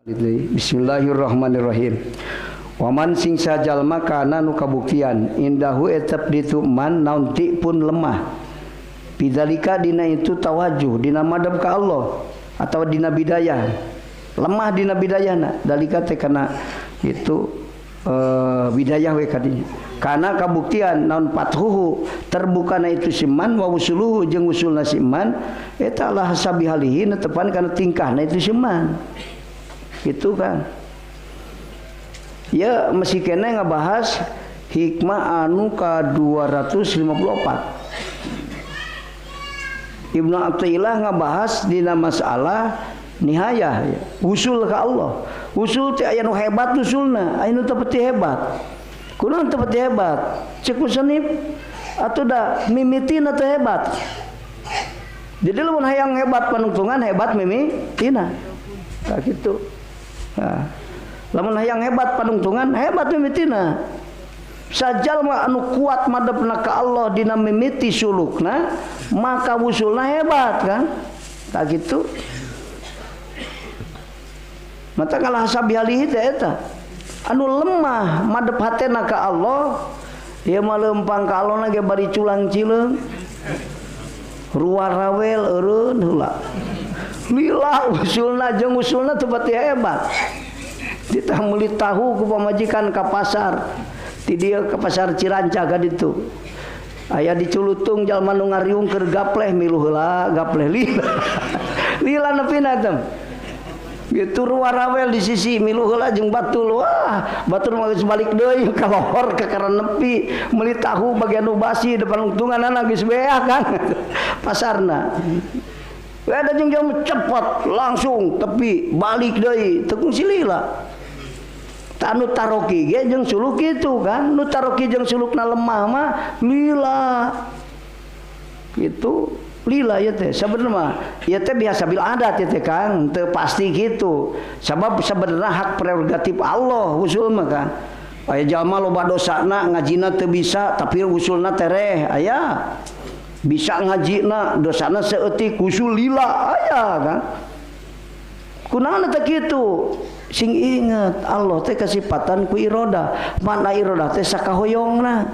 Bismillahirrahmanirrahim. Waman sing sajalma kana nu kabuktian indahu etep ditu man naon ti pun lemah. Bidzalika dina itu tawajuh dina madhab ka Allah atau dina bidayah. Lemah dina bidayahna dalika teh kana itu bidayah we kadinya. Kana kabuktian naon fathuhu terbukana itu siman wa wusuluhu jeung usulna siman eta lah hasabi halihi netepan kana tingkahna itu siman. Gitu kan. Ya masih kene ngabahas hikmah anu ka 254. Ibnu Athaillah ngabahas dina masalah nihayah ya. Usul ka Allah. Usul teh aya nu hebat usulna, aya nu teu peti hebat. Kunaon teu peti hebat? Cek musanib atuh da mimitina teu hebat. Jadi lamun hayang hebat panungtungan hebat mimitina. Tah kitu. Nah, lamun hayang hebat panungtungan hebat mimitina. Sajalma anu kuat madepna ka Allah dina mimiti sulukna, maka wusulna hebat kan? Tah kitu. Mata kalah hasabi halihi teh eta. Anu lemah madep hatena ka Allah, dia mah leumpang ka Allah ge bari culang cileung. Ruwarawel eureun heula. Lila usulna jeung usulna teu pati hebat. Ditah meuli tahu ku pamajikan ka pasar. Ti dieu ka pasar Ciranca ka ditu. Aya di Culutung jalma nu ngariung keur gapleh milu heula, gapleh lila. Lila nepina teh. Gitu ruwarawel di sisi milu heula jeung batul. Wah, batul mah geus balik deui ka lohor ka karena nepi meuli tahu bagian nu basi depan tungtunganana geus beak kan. Pasarna. Ada jeung jam cepot langsung tepi balik deui teu kungsi lila. Tah nu taroki ge jeung suluk kitu kan, nu taroki jeung sulukna lemah mah lila. Gitu lila ieu teh sabenerna mah ieu teh biasa bil adat ieu teh Kang, teu pasti kitu. Sabab sabenerna hak prerogatif Allah usul mah kan. Aya jalma loba dosana ngajina teu bisa tapi usulna tereh aya. Bisa ngajina dosana seeutik usul lila aya kan. Kunaon teh kitu? Sing inget Allah teh kasipatan ku iroda. Makna iroda teh sakahoyongna.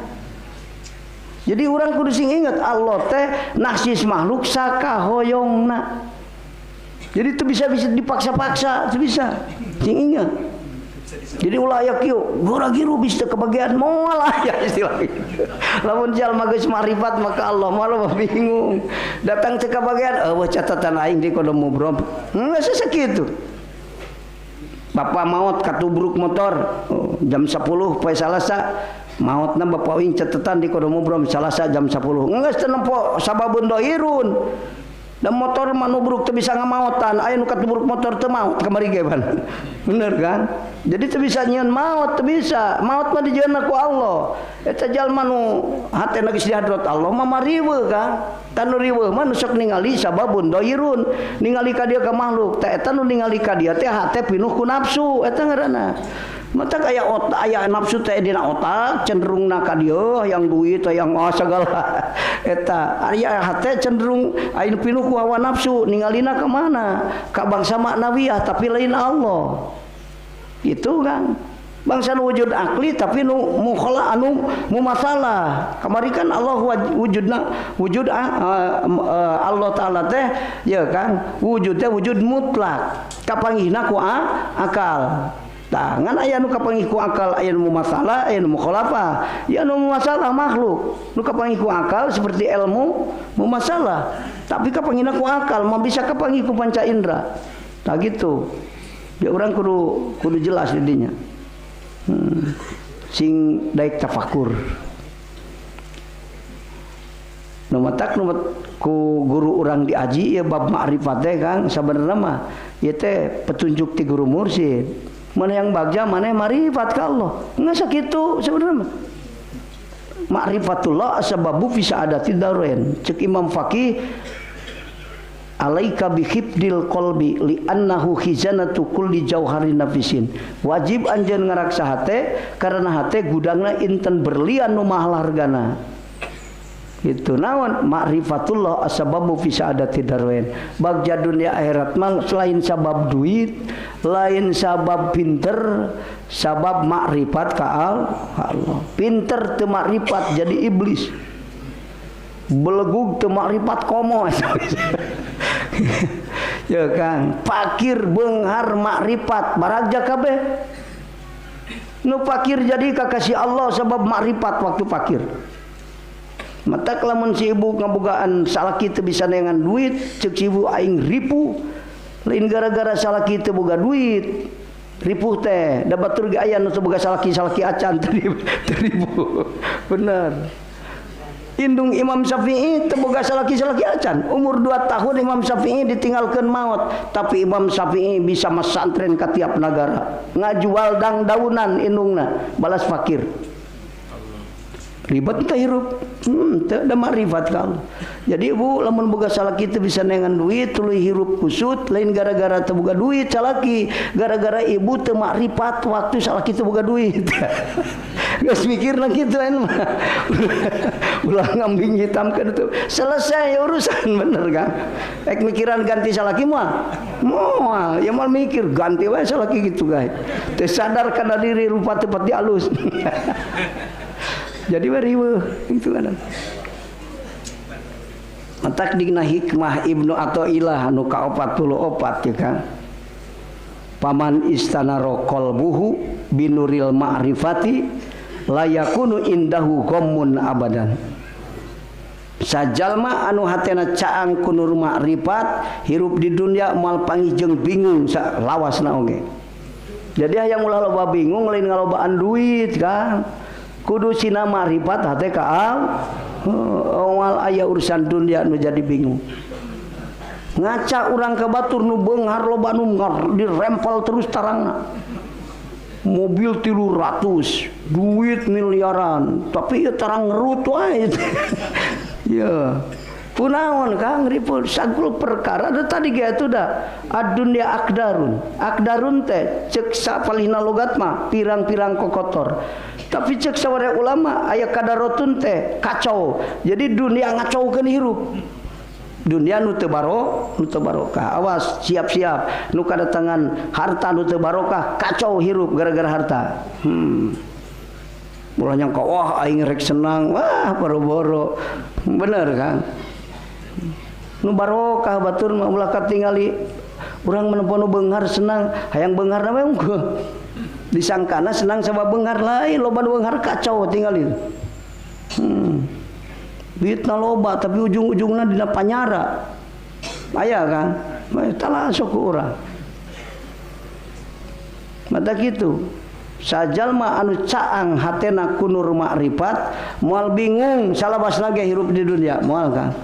Jadi urang kudu sing inget Allah teh naksis makhluk sakahoyongna. Jadi itu bisa dipaksa-paksa, itu bisa. Sing inget. Jadi ulah aya kieu, gora-giru bisa kebagian moal aya istilah. Lamun jalma geus marifat maka Allah malah bingung. Datang teu kabagian, eueuh catatan aing di kodo mubrom. Geus sakitu. Bapak maot katubruk motor jam 10 poe Salasa. Maotna bapak aing catatan di kodo mubrom Salasa jam 10. Geus teu nempo sababun dohirun. Dan motor mah nubruk teu bisa ngamaotan, aya nu katubruk motor teu maot kamari ge ban. Bener kan? Jadi teu bisa nyieun maot, teu bisa. Maot mah dijieunna ku Allah. Eta jalma nu hatena geus di hadrat Allah mah mariweuh kan. Tah nu riweuh mah nu sok ningali sababun dohirun, ningali ka dieu ka makhluk. Tah eta nu ningali ka dieu teh hate pinuh ku nafsu, eta ngaranna. Mata aya otak, aya nafsu teh dina otak cenderungna ka dieu yang duit yang segala eta aya hate cenderung aya pinuh ku hawa nafsu ningalina ka mana ka bangsa maknawiyah tapi lain Allah. Itu kan bangsa nu wujud akli tapi nu mukhala anu mumasalah. Kamari kan Allah wujudna wujud Allah taala teh ya kan wujudnya wujud mutlak kapanggihna ku akal. Tah ngan aya nu kapanggih ku akal aya nu mumasalah aya nu mukhalafah. Ya nu mumasalah makhluk nu kapanggih ku akal seperti ilmu mumasalah tapi kapanggihna ku akal mah bisa kapanggih ku panca indera. Tah gitu. Ya urang kudu jelas didinya. Sing daek tafakur. Nu matak nu ku guru urang diaji ya bab ma'rifat teh Kang sabenerna mah ieu teh petunjuk ti guru mursyid. Mana yang bagja mana yang ma'rifat ka Allah. Enggak sakitu sebenarnya. Ma'rifatullah sababu fi sa'adati darain. Cek Imam Faqih alaika bi khibdil qalbi li annahu khizanatu kulli jauharin nafisin. Wajib anjeun ngaraksa hate karena hate gudangna inten berlian nu mahal hargana. Itu naon ma'rifatullah asbabu fi sa'adati darwain. Bagja dunia akhirat mah selain sabab duit, Lain sabab pinter, sabab makrifat ka Allah. Pinter teu makrifat jadi iblis. Belegug teu makrifat komo. Ya Kang, fakir beunghar makrifat baragja kabeh. Nu fakir jadi kakasih Allah sabab makrifat waktu fakir. Matak lamun si ibu ngabogaan salaki teu bisa neangan duit, ceuk si ibu aing ripuh. Lain gara-gara salaki teu boga duit, ripuh teh. Da batur ge aya nu teu boga salaki-salaki acan teu ripuh. Bener. Indung Imam Syafi'i teu boga salaki-salaki acan. Umur 2 tahun Imam Syafi'i ditinggalkeun maot, tapi Imam Syafi'i bisa mesantren ka tiap nagara. Ngajual dangdaunan indungna, balas fakir. Ribet teh hirup. Teu da makrifat ka Allah. Jadi ibu lamun boga salaki teu bisa neangan duit, tuluy hirup kusut, lain gara-gara teu boga duit salaki, gara-gara ibu teu makrifat waktu salaki teu boga duit. Geus mikirna kitu anu mah. Ulah ngambing hitamkeun itu. Selesai urusan bener kan. Ek mikiran ganti salaki mah. Moal, ya moal mikir ganti wae salaki gitu guys. Teu sadar kana diri rupa teu pati alus. Jadi riweuh itu kan. Matak dina hikmah Ibnu Athaillah anu ka-44 ya kan. Paman istana qalbuhu binuril ma'rifati la yakunu indahu ghammun abadan. Sajalma anu hatena caang ku nur ma'rifat hirup di dunia moal panggih jeung bingung salawasna oge. Jadi hayang ulah loba bingung lain ngalobaan duit kan. Kudu sina ma'rifat hate ka awal aya urusan dunia nu jadi bingung. Ngaca urang ka batur nu beunghar loba nu dirempel terus tarangna. Mobil 300, duit miliaran, tapi ieu tarang ngerut wae. Ya. Kunaon Kang ripul sagul perkara da tadi ge atuh da ad-dunya akdarun. Akdarun teh ceuk sapalihna logat mah pirang-pirang kokotor. Tapi cek saware ulama aya kadarotun teh kacau. Jadi dunia ngacaukeun hirup. Dunia nu teu barokah. Awas siap-siap nu kadatangan harta nu teu barokah kacau hirup gara-gara harta. Ulah nyangka wah aing rek senang, wah boro-boro. Bener kan? Nu barokah batur mah ulah katingali urang menempo nu beunghar senang, hayang beungharna we unggul. Disangkana senang sama beunghar lain, loba nu beunghar kacau tinggalin. Duitna loba tapi ujung-ujungna dina panyara. Aya kan? Talah sok ku urang. Mata kitu. Sajalma anu caang hatena ku nur makrifat moal bingung salabasna ge hirup di dunia moal kan.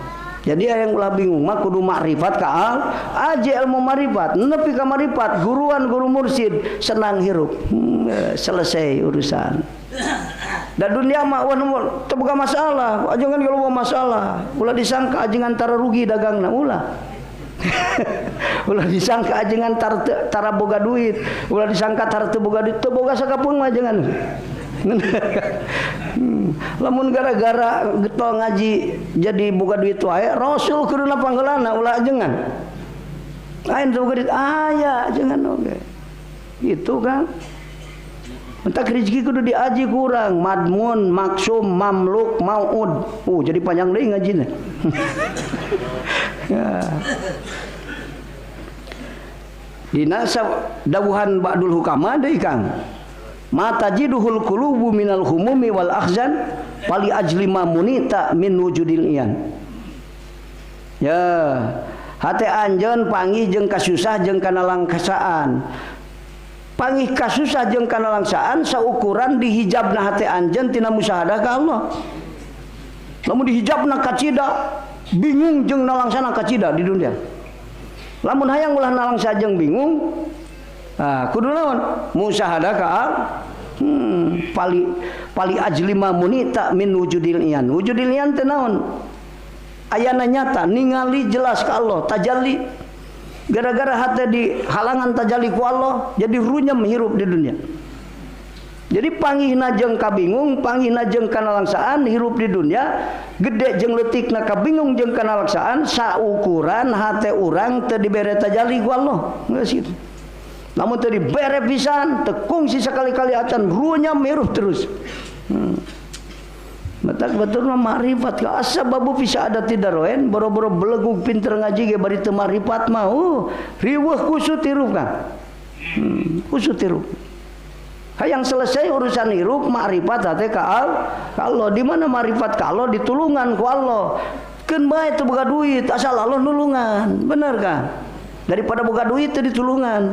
Jadi hayang ulah bingung mah kudu makrifat ka al aji ilmu makrifat nepi ka makrifat guruan guru mursid senang hirup. Selesai urusan. Dan dunia mah teu boga masalah, ajengan ge loba masalah. Ulah disangka ajengan tara rugi dagangna ulah. Ulah disangka ajengan tara boga duit, ulah disangka tara teu boga duit, teu boga sakapeung mah ajengan. Lamun gara-gara getol ngaji jadi boga duit wae, Rasul kuduna panggeulana ulah ajengan. Lain teu boga duit aya ajengan oge. Gitu kan. Entak rezeki kudu diaji kurang, madmun, maksum, mamluk, mauud. Jadi panjang deui ngajina. Ya. Dina dawuhan Ba'dul Hukama deui Kang. Ma tajiduhul qulubu minal humumi wal akhzan fali ajli ma munita min wujudil iyan. Ya, hate anjeun panggih jeung kasusah jeung kanalangkasaan. Panggih kasusah jeung kanalangsaan saukuran dihijabna hate anjeun tina musyahadah ka Allah. Lamun dihijabna kacida bingung jeung nalangsana kacida di dunia. Lamun hayang ulah nalangsa jeung bingung, kudu naon? Musyahadah ka pali pali ajli ma munita min wujudil iyan. Wujudil iyan teh naon? Ayana nyata ningali jelas ka Allah, tajalli. Gara-gara hati di halangan tajalli ku Allah jadi runyam hirup di dunia. Jadi panggihna jeung kabingung, panggihna jeung kanalangsaan hirup di dunia, gede jeung leutikna kabingung jeung kanalangsaan saukuran hate urang teu dibere tajalli ku Allah. Geus kitu. Lamun teu dibere pisan, teu kungsi sekali-kali acan runyam hirup terus. Matak batur mah makrifat ka asbabu fi sa'adati daroen boro-boro belegug pinter ngaji ge bari teu makrifat mah riweuh kusut hirup kan. Kusut hirup. Hayang selesai urusan hirup makrifat hate ka Allah. Di mana makrifat ka Allah ditulungan ku Allah. Keun bae teu boga duit asal Allah nulungan. Bener kan? Daripada boga duit teu ditulungan.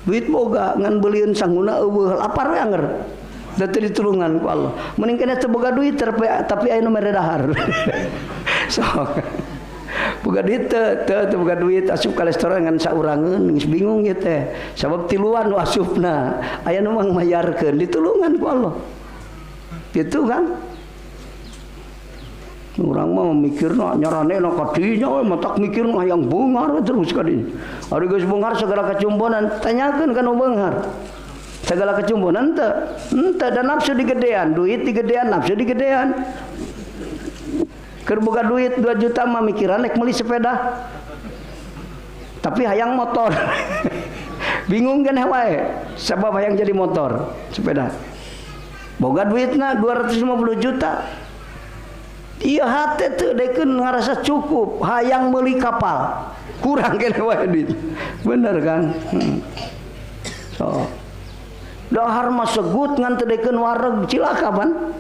Duit boga ngan belieun sanguna eueuh lapar we anger. Da teu ditulungan ku Allah. Mending keneh teu boga duit tapi aya nu mere dahar. Sok. Boga duit teu boga duit asup ka restoran ngan saurangeun geus bingung ieu teh. Sabab tiluan nu asupna aya nu mangmayarkeun ditulungan ku Allah. Gitu kan? Urang mah mikirna nyaranena ka dinya we matak mikirna hayang beunghar terus ka dinya. Ari geus beunghar segala kacumponan tanyakeun ka nu beunghar. Segala kecumponan teu henteu da nafsu digedean, duit digedean, nafsu digedean. Keur boga duit 2 juta mah mikiran rek meuli sepeda. Tapi hayang motor. Bingung kan wae sabab hayang jadi motor, sepeda. Boga duitna 250 juta. Ieu hate teu dekeun ngarasa cukup, hayang meuli kapal. Kurang keneh wae duit. Bener kan? So. Dahar mah segut ngan teu dekeun wareg cilaka pan.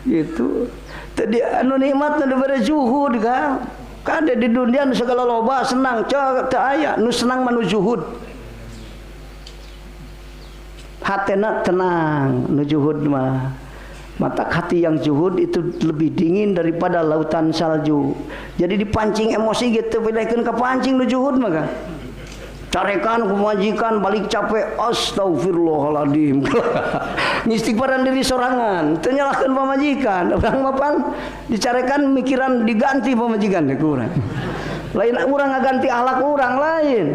Gitu. Tadi anu nikmat nu dibere zuhud kan. Kade di dunia nu segala loba senang cek teu aya nu senang mah nu zuhud. Hatena tenang nu zuhud mah. Matak hati yang zuhud itu lebih dingin daripada lautan salju. Jadi dipancing emosi gitu pilekeun kapancing nu zuhud mah kan. Carekan pemajikan balik capek astagfirullahaladzim. Ngistighfaran diri sorangan teu nyalahkeun pamajikan. Urang mah pan dicarekan mikiran diganti pamajikan teh kurang. Lain urang ngaganti akhlak urang lain.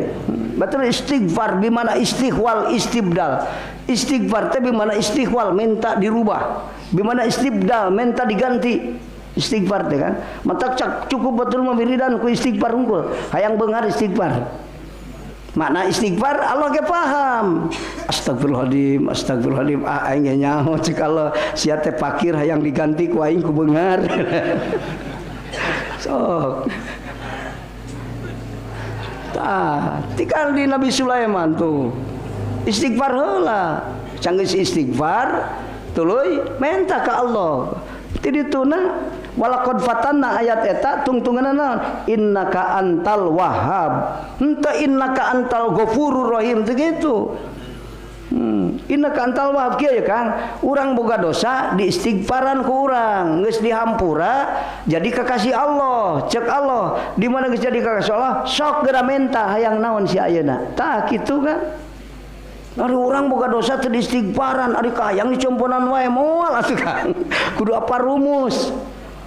Batur istighfar bimana istighwal istibdal. Istighfar teh bimana istighwal minta dirubah. Bimana istibdal minta diganti. Istighfar teh kan. Matak cukup batur mah wiridan ku istighfar unggul. Hayang beunghar istighfar. Makna istighfar Allah ge paham. Astagfirullahaladzim, astagfirullahaladzim. Ah aing ge nyaho cek Allah sia teh fakir hayang diganti ku aing ku beunghar. Sok. Tah, tikal di Nabi Sulaiman tuh. Istighfar heula. Sanggeus istighfar tuluy menta ka Allah. Ti dituna walaqad fatanna ayat eta tungtunganna naon? Innaka antal wahhab. Henteu innaka antal ghafurur rahim teu kitu. Innaka antal wahhab kieu ya Kang. Urang boga dosa diistighfaran ku urang, geus dihampura jadi kekasih Allah. Cek Allah, di mana geus jadi kekasih Allah, sok geura menta hayang naon si ayeuna. Tah kitu kan. Ari urang boga dosa teu diistighfaran, ari kahayang dicomponan wae moal atuh Kang. Kudu apa rumus.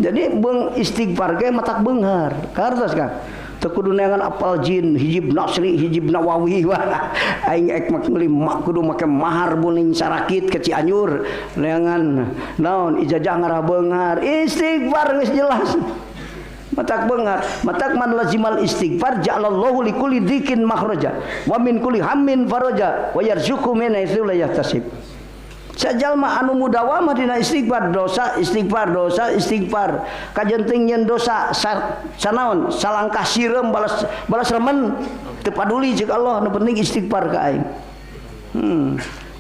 Jadi beung istighfar ge matak beunghar. Kartos Kang. Teu kudu neangan apal jin, hijib nasri, hijib nawawi wah. Aing ek mak meuli kudu make mahar buning sarakit ke Cianjur. Neangan naon ijazah ngarah beunghar. Istighfar geus jelas. Matak beunghar, matak man lazimal istighfar ja'alallahu likulli dzikin makhraja wa min kulli hammin faraja wa yarzuqhu min haitsu la yahtasib. Sajalma anu mudawamah dina istighfar dosa istighfar dosa istighfar kajenting nyeun dosa sanaon salangkah sireum balas balas remen teu paduli ceuk Allah nu penting istighfar ka aing.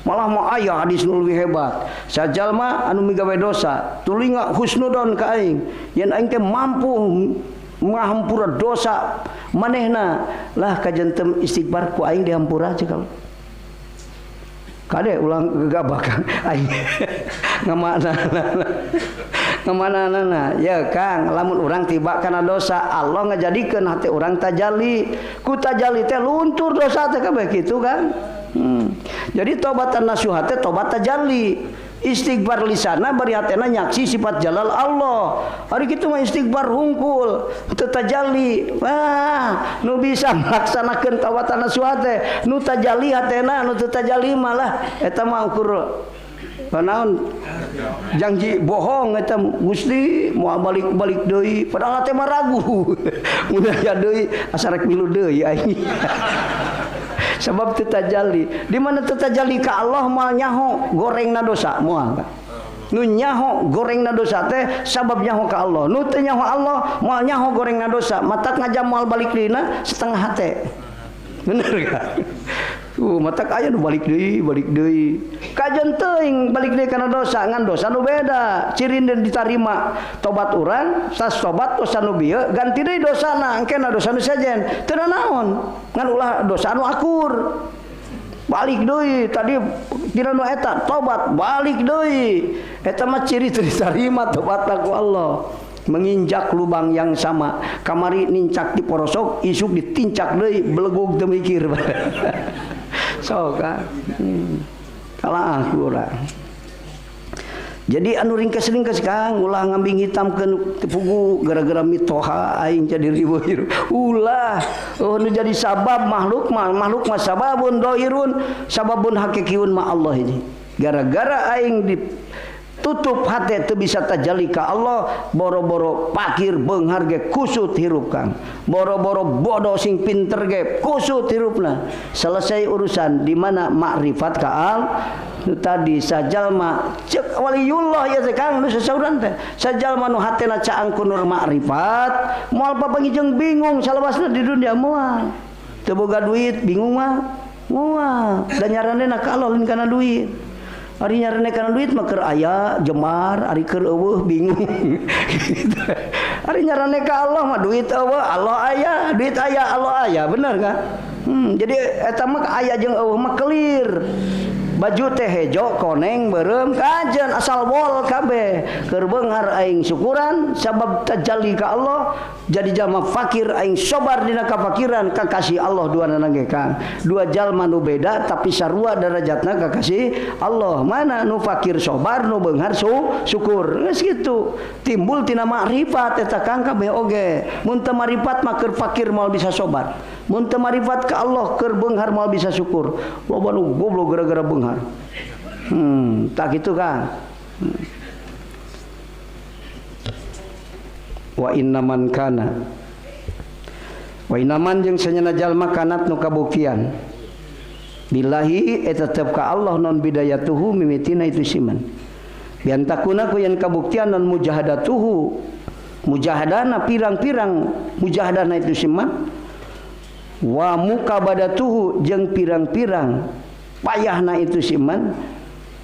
Malah mah aya hadis nu leuwih hebat. Sajalma anu migawe dosa tulinga husnudon ka aing yen aing teh mampu ngahampura dosa manehna lah kajentem istighfar ku aing dihampura ceuk Allah. Kade ulang gegabah Kang aing ngamanana ya Kang lamun urang tiba kana dosa Allah ngajadikeun hati urang tajali ku tajali teh luntur dosa teh kabeh kitu kan. Jadi tobatan nasuha teh tobat tajalli. Istighfar lisana bari hatena nyaksi sifat jalal Allah. Ari kitu mah istighfar hungkul teu tajalli. Wah, nu bisa melaksanakeun tobatan nasuha teh nu tajalli hatena nu teu tajalli malah eta mah ukur Naon janji bohong eta Gusti moal balik-balik deui padahal teh mah ragu. Mun aya deui asa rek milu deui aing. Sebab teu tajalli. Di mana teu tajalli ka Allah moal nyaho gorengna dosa moal. Nu nyaho gorengna dosa teh sabab nyaho ka Allah. Nu teu nyaho Allah moal nyaho gorengna dosa. Matak ngajam moal balik deuna setengah hate. Bener kan? Matak aya nu balik deui, balik deui. Kajen teuing balik deui kana dosa, ngan dosa nu beda. Cirin dan ditarima tobat urang, sas tobat dosa nu bieu, ganti deui dosana, engkena dosa nu sejen. Teu naon, ngan ulah dosa nu akur. Balik deui tadi tina nu eta tobat, balik deui. Eta mah ciri teu ditarima tobat ku Allah. Menginjak lubang yang sama, kamari nincak di porosok, isuk ditincak deui, belegug teu mikir. Sok kan. Kalah urang. Jadi anu ringkes-ringkes Kang, ulah ngambing hitam ke pugu gara-gara mitoha aing jadi riweuh. Ulah, oh nu jadi sabab makhluk mah sababun dohirun, sababun hakikiun ma Allah ini. Gara-gara aing di tutup hati teu bisa tajalli ka Allah, boro-boro pakir beunghar ge kusut hirup Kang. Boro-boro bodoh sing pinter ge kusut hirupna. Selesai urusan di mana makrifat ka al nu tadi sajalma ceuk waliyullah ya teh Kang nu sasauran teh. Sajalma nu hatena caang ku nur makrifat, moal papanggih jeung bingung salawasna di dunia moal. Teu boga duit bingung mah moal. Da nyaranena ka Allah lain kana duit. Ari nyarane kana duit mah keur aya jemar, ari keur eueuh bingung. Gitu. Ari nyarane ka Allah mah duit eueuh, Allah aya, duit aya, Allah aya, bener kan? Jadi eta mah aya jeung eueuh mah kelir. Baju teh hejo, koneng, beureum, kajen asal wol kabeh. Keur beunghar aing syukuran sabab tajalli ka Allah, jadi jalma fakir aing sobar dina kafakiran kakasih Allah duanana ge Kang. Dua jalma nu beda tapi sarua darajatna kakasih Allah. Mana nu fakir sobar, nu beunghar syukur. Geus kitu. Timbul tina makrifat eta Kang kabeh oge. Mun teu marifat mah keur fakir moal bisa sobar. Mun teu marifat ka Allah keur beunghar moal bisa syukur. Loba nu goblok gara-gara beunghar. Tak gitu kan. Wa innaman kana. Wa innaman jeung sanyana jalma kanat nu kabuktian. Billahi eta tetep ka Allah non bidayatuhu mimitina itu siman. Biantakuna ku yen kabuktian non mujahadatuhu. Mujahadana pirang-pirang mujahadana itu siman. Wa mukabadatuhu jeung pirang-pirang payahna itu siman.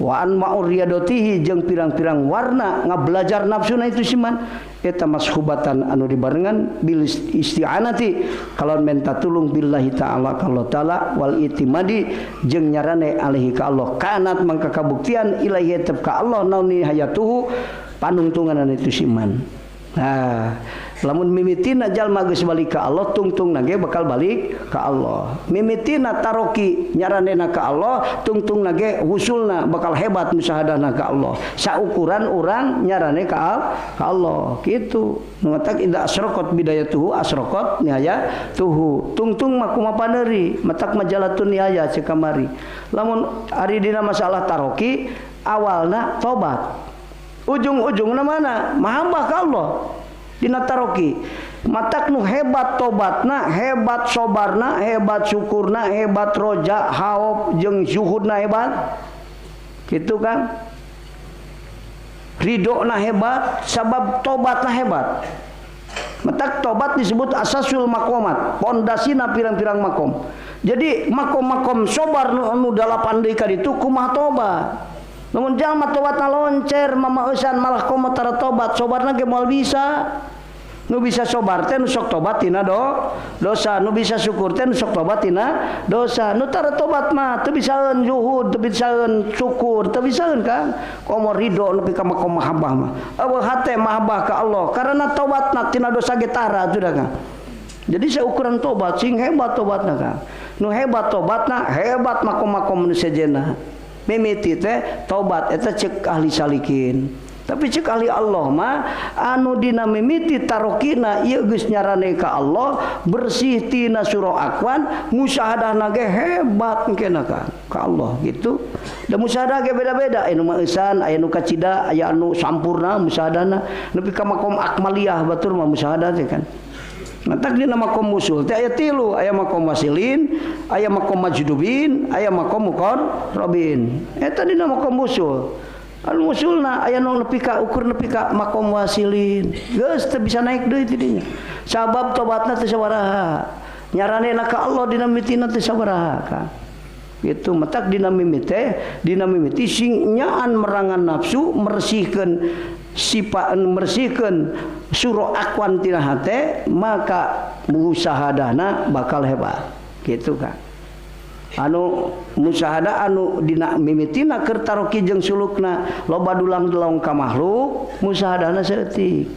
Wa an ma'urriyadotihi jeung pirang-pirang warna ngabelajar nafsuna itu siman. Eta mashubatan anu dibarengan bil isti'anati kalau minta tulung billahi ta'ala kalau ta'ala wal itimadi jeung nyarane alaihi ka Allah kanat mangka kabuktian ilahi tetep ka Allah nauni hayatuhu panungtunganan itu siman. Nah, lamun mimitina jalma geus balik ka Allah tungtungna ge bakal balik ka Allah. Mimitina taroki nyaranena ka Allah tungtungna ge husulna bakal hebat musahadana ka Allah. Saukuran urang nyarane ka Allah kitu. Nu matak idza asraqat bidayatuhu asraqat nihayatuhu. Tungtung mah kumaha pandeuri matak majalatun nihaya ceuk kamari. Lamun ari dina masalah taroki awalna tobat. Ujung-ujungna mana? Mahabbah ka Allah. Dina taroki matak nu hebat tobatna, hebat sobarna, hebat syukurna, hebat roja, haop jeung zuhudna hebat. Gitu kan? Ridona hebat sabab tobatna hebat. Matak tobat disebut asasul makomat, pondasina pirang-pirang makom. Jadi makom-makom sobar nu dalapan deui ka ditu kumaha tobat. Namun jalma tobatna loncer mamaeusan malah komo tara tobat, sobarna ge moal bisa. Nu bisa sobar teh nu sok tobat tina dosa, nu bisa syukur teh nu sok tobat tina dosa. Nu tara tobat mah teu bisaeun zuhud, teu bisaeun syukur, teu bisaeun Kang. Komo ridho nepi ka makom mahabbah mah. Eueuh hate mahabbah ka Allah karena tobatna tina dosa ge tara atuh Kang. Jadi seukuran tobat sing hebat tobatna Kang. Nu hebat tobatna hebat makom-makom nu sejenna. Mimiti teh tobat eta ceuk ahli salikin. Tapi cek ahli Allah mah anu dina mimiti tarokina ieu geus nyarane ka Allah bersih tina surah akwan musyahadahna ge hebat engkena ka Allah gitu. Da musyahadah ge beda-beda, aya nu maeusan, aya nu kacida, aya anu sampurna musyahadahna nepi ka makom akmaliyah batur mah musyahadah teh kan. Matak dina makom usul teh aya tilu, aya makom wasilin, aya makom majdubin, aya makom muqarrabin. Eta dina makom usul. Anu usulna aya nu nepi ka ukur nepi ka makom wasilin. Geus teu bisa naik deui ti dinya. Sabab tobatna teu sabaraha. Nyaranena ka Allah dina mitina teu sabaraha ka. Gitu matak dina mimiti teh, dina mimiti sing nyaan merangan nafsu, mersihkeun sifat, mersihkeun surah akwan tina hate, maka musahadahna bakal hebat. Gitu kan. Anu musyahadah anu dina mimitina keur taroki jeung sulukna loba dulang-delong ka makhluk musyahadahna saeutik.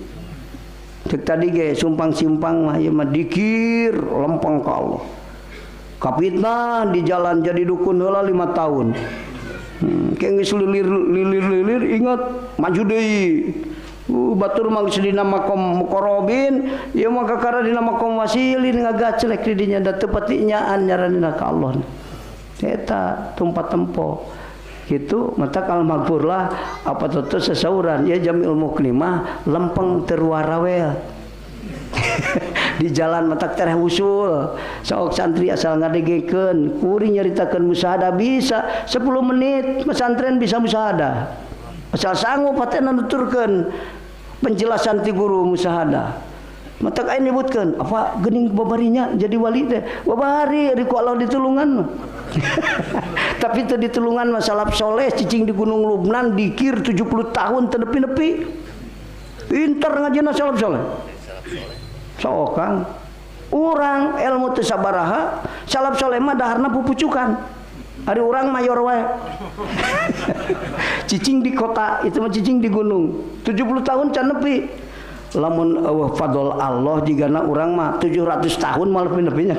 Cek tadi ge sumpang-simpang mah ieu mah dikir lempeng ka Allah. Kapitnah di jalan jadi dukun heula 5 tahun. Ke geus lilir-lilir ingat maju deui. Batur mah geus dina makom muqarrabin, ieu mah kakara dina makom wasilin ngagaclek di dinya da teu pati nyaan nyaranina ka Allah. Eta tumpat tempo gitu matak al magfurlah apa tutu sesauran ya Jamiul Mughni mah lempeng terwarawel di jalan matak tereh usul sok santri asal ngadegekeun kuring nyaritakeun musyahadah bisa 10 menit pesantren bisa musyahadah asal sanggup patena nuturkeun penjelasan ti guru musyahadah matak aya nyebutkeun apa geuning babarinya jadi wali teh babari riku Allah ditulungan mah. Tapi teu ditulungan masalah soleh cicing di Gunung Lubnan dikir 70 tahun teu nepi-nepi pinter ngajina salaf soleh sok Kang urang ilmu teu sabaraha salaf soleh mah daharna pupucukan ari urang mayor wae cicing di kota itu mah cicing di gunung 70 tahun can nepi lamun eueuh fadl Allah jigana urang mah 700 tahun malah nepi-nepinya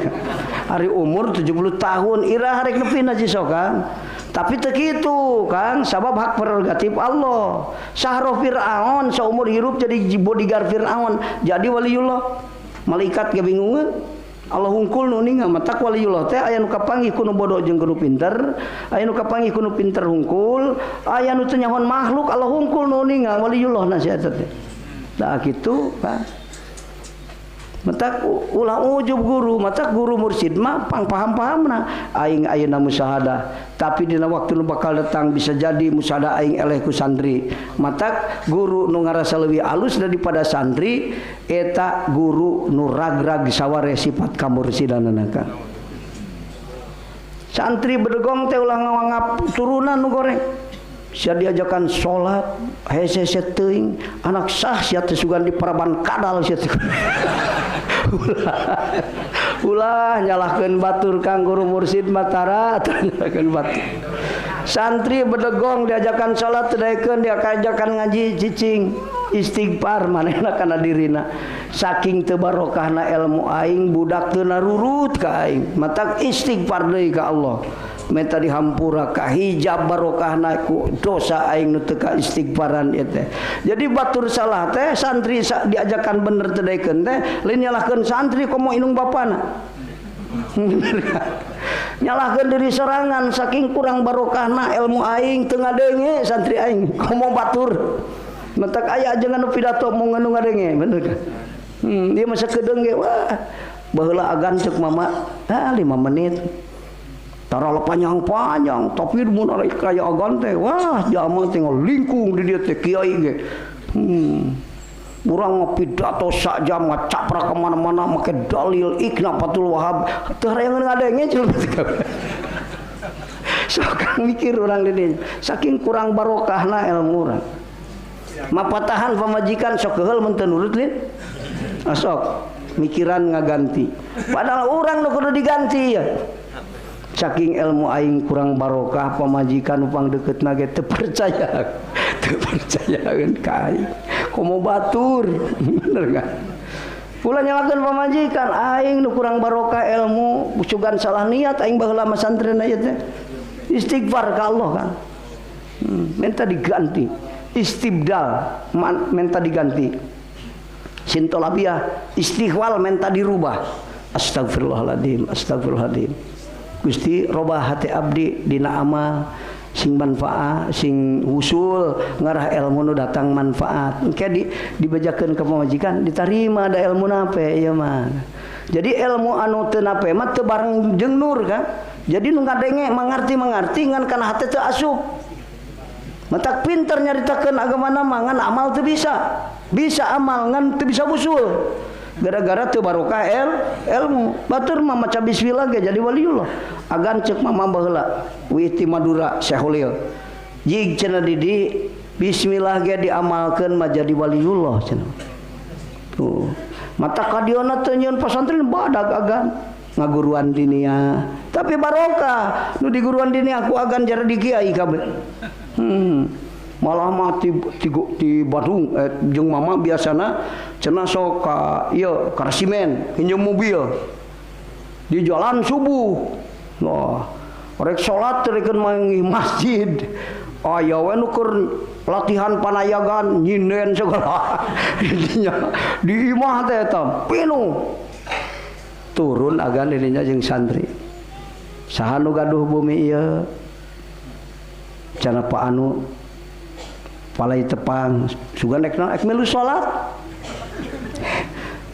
hari umur 70 tahun irah rek nepina sok Kang tapi teu kitu Kang sabab hak prerogatif Allah sahro Fir'aun saumur hirup jadi bodyguard Fir'aun jadi waliullah malaikat ge bingungeun Allah hungkul nu ningal matak waliullah teh aya nu kapanggih ku nu bodoh jeung ku nu pinter aya nu kapanggih ku nu pinter hungkul aya nu teu nyahoan makhluk Allah hungkul nu ningal waliullah na sia eta teh. Nah gitu Pak. Matak ulah ujub guru, matak guru mursid mah pang paham-pahamna aing ayeuna musyahadah. Tapi dina waktu nu bakal datang bisa jadi musyahadah aing eleh ku santri. Matak guru nu ngarasa leuwih alus daripada santri eta guru nu ragrag saware sifat kamursidanana ka. Santri bedegong teh ulah ngawangap turunan nu goreng. Sia diajakan sholat, hese-hese teuing, anak sah sia teh sugan di paraban kadal sia teh. Ulah nyalahkeun batur kang guru mursid matara nyalahkeun batur. Santri bedegong diajakan sholat teu daekeun, diajakan ngaji cicing, istighfar manehna kana dirina. Saking teu barokahna ilmu aing budak teu narurut ka aing, matak istighfar deui ka Allah. Minta dihampura ka hijab barokahna ku dosa aing nu teu ka istighfaran ieu teh. Jadi batur salah teh santri diajakan bener teu daekeun teh lain nyalahkeun santri komo indung bapana. Nyalahkeun diri sorangan saking kurang barokahna ilmu aing teu ngadenge santri aing komo batur. Mentak aya ajengan nu pidato mau nu ngadenge bener kan. Ieu mah sakedeung ge wah baheula agan ceuk mama ah 5 menit. Tara panjang-panjang tapi mun ari kaya agan teh wah jalma teh lingkung di dieu teh kiai ge. Urang mah pidato sak jam ngacaprak ka mana-mana make dalil Ikna Fathul Wahab teu horeangan ngadenge jelema teh. Sok mikir urang di dieu saking kurang barokahna ilmu urang. Mapatahan pamajikan sok keheul mun teu nurut lin. Sok mikiran ngaganti. Padahal urang nu kudu diganti ya. Saking ilmu aing kurang barokah pamajikan upang deketna ge teu percaya. Teu percayaeun ka aing. Komo batur, bener kan? Ulah nyalakeun pamajikan aing nu kurang barokah ilmu, sugan salah niat aing baheula mah santren ieu teh. Istighfar ka Allah kan. Minta diganti. Istibdal menta diganti. Sintolabiyah istihwal menta dirubah. Astagfirullahaladzim, astagfirullahaladzim. Gusti robah hati abdi dina amal sing manfaat, sing usul ngarah ilmu nu datang manfaat. Engke dibejakeun ka pamajikan ditarima da ilmu nape ieu mah. Jadi ilmu anu teu nape mah teu bareng jeung nur kan. Jadi nu ngadenge mangarti-mangarti ngan kana hate teu asup. Matak pinter nyaritakeun agamana mah ngan amal teu bisa. Bisa amal ngan teu bisa usul. Gara-gara teu barokah ilmu. Batur mah maca bismillah ge jadi waliullah. Agan ceuk mama baheula wih ti Madura Syekh Holil. Jig cenah di bismillah ge diamalkeun mah jadi waliullah cenah. Tuh. Mata kadiona teu nyieun pasantren badag agan ngaguruan dinia. Tapi barokah nu diguruan dinia ku agan jara di kiai kabeh. Malah mah ti Bandung jeung mama biasana cenah sok ka ieu karsimen hinjem mobil di jalan subuh. Wah, rek salat rek manggih masjid. Aya we nu keur latihan panayagan nyinden segala. Di imah teh eta pinuh. Turun agan dirinya jeung santri. Saha nu gaduh bumi ieu? Cenah Pak Anu palai tepang sugan rek naon rek milu salat.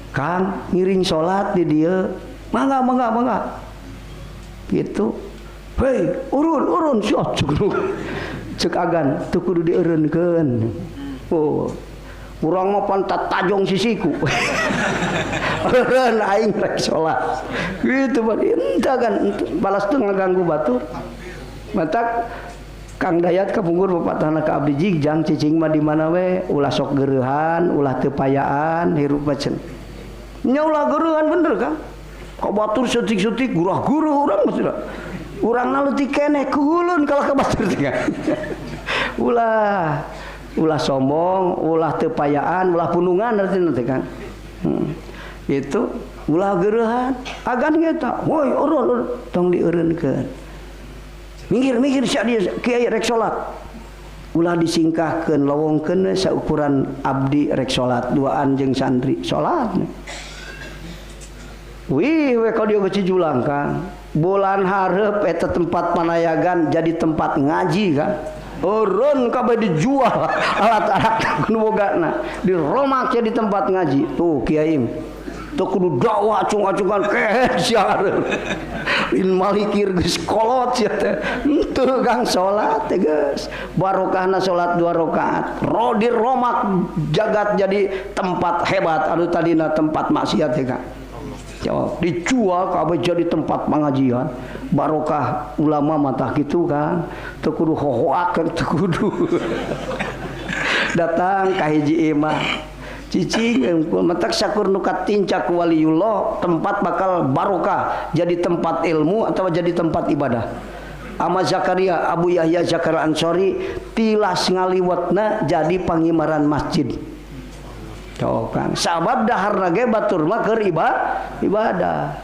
Kang ngiring salat di dieu. Mangga mangga mangga. Gitu. Hei, urun urun sia cek agan teu kudu dieureunkeun. Oh. Urang mah pantat tajong sisiku. Eureun aing rek salat. Gitu mah henteu kan balas teu ngaganggu batur. Matak Kang Dayat kapungkur bapatahna ka abdi jig jang cicing mah di mana we ulah sok geureuhan, ulah teu payaan hirup mah cenah. Nya ulah geureuhan bener Kang. Ka batur seutik-seutik gurah-guruh urang mah cenah. Urangna leutik keneh kuhulun kalah ka batur teh. Ulah ulah sombong, ulah teu payaan, ulah punungan artina teh Kang. Itu ulah geureuhan, agan eta. Woi urun tong dieureunkeun. Minggir-minggir sia dia kiai rek salat. Ulah disingkahkeun lowongkeun saukuran abdi rek salat duaan jeung santri salat. Wih we ka dieu Cijulang Kang. Bulan hareup eta tempat panayagan jadi tempat ngaji kan. Eureun kabeh dijual alat-alat nu bogana diromak jadi tempat ngaji. Tuh kiai teu kudu dakwah acung-acungan kehed sia hareup. Lin malikir geus kolot sia teh. Henteu Kang salat teh geus. Barokahna salat 2 rakaat. Di romak jagat jadi tempat hebat anu tadina tempat maksiat teh Kang. Jawab, dijual kabeh jadi tempat pengajian. Barokah ulama mah tah kitu kan. Teu kudu hohoakeun teu kudu. Datang ka hiji imah. Cicing matak sakur nu katincak waliullah tempat bakal barokah jadi tempat ilmu atau jadi tempat ibadah. Ama Zakaria Abu Yahya Zakaria Ansori tilas ngaliwatna jadi pangimaran masjid. Tuh kan sabab daharna ge batur mah keur ibadah.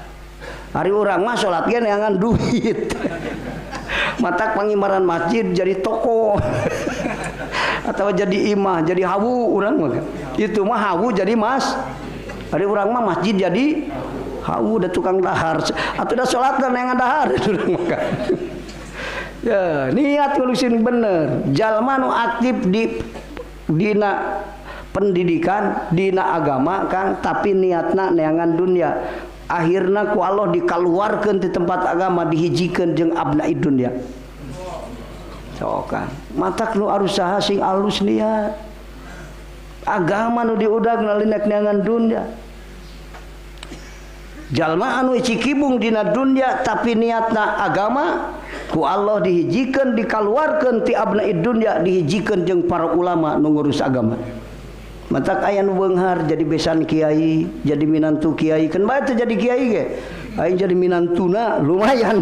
Ari urang mah salat ge neangan duit. Matak pangimaran masjid jadi toko. Atau jadi imah, jadi hawu urang mah. Itu mah hawu jadi mas. Ari urang mah masjid jadi hawu da tukang dahar. Atuh da salat dan yang dahar urang mah. Ya, niat ngurusin bener. Jalma nu aktif di dina pendidikan, dina agama Kang, tapi niatna neangan dunia. Akhirna ku Allah dikaluarkeun di tempat agama dihijikeun jeung abnaid dunia. Sok kan. Matak nu arusaha sing alus niat. Agama nu diudag nalinek neangan dunia. Jalma anu cikibung dina dunia tapi niatna agama ku Allah dihijikeun dikaluarkeun ti abnaid dunia dihijikeun jeung para ulama nu ngurus agama. Matak aya nu beunghar jadi besan kiai, jadi minantu kiai. Keun bae teu jadi kiai ge. Aing jadi minantuna lumayan.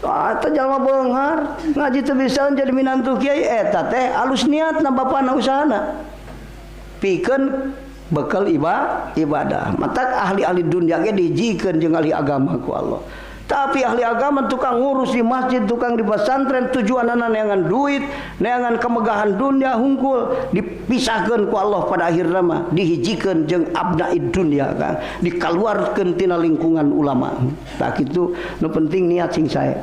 Atau jalma beunghar ngaji teu bisa jadi minantu kiai eta teh alus niatna bapana usahana. Pikeun bekal ibadah. Matak ahli-ahli dunia ge dihijikeun jeung ahli agama ku Allah. Tapi ahli agama tukang ngurus di masjid, tukang di pesantren, tujuanana neangan duit, neangan kemegahan dunia hungkul, dipisahkeun ku Allah pada akhirna mah, dihijikeun jeung abnaid dunia kan, dikaluarkeun tina lingkungan ulama. Tah kitu, nu penting niat sing sae.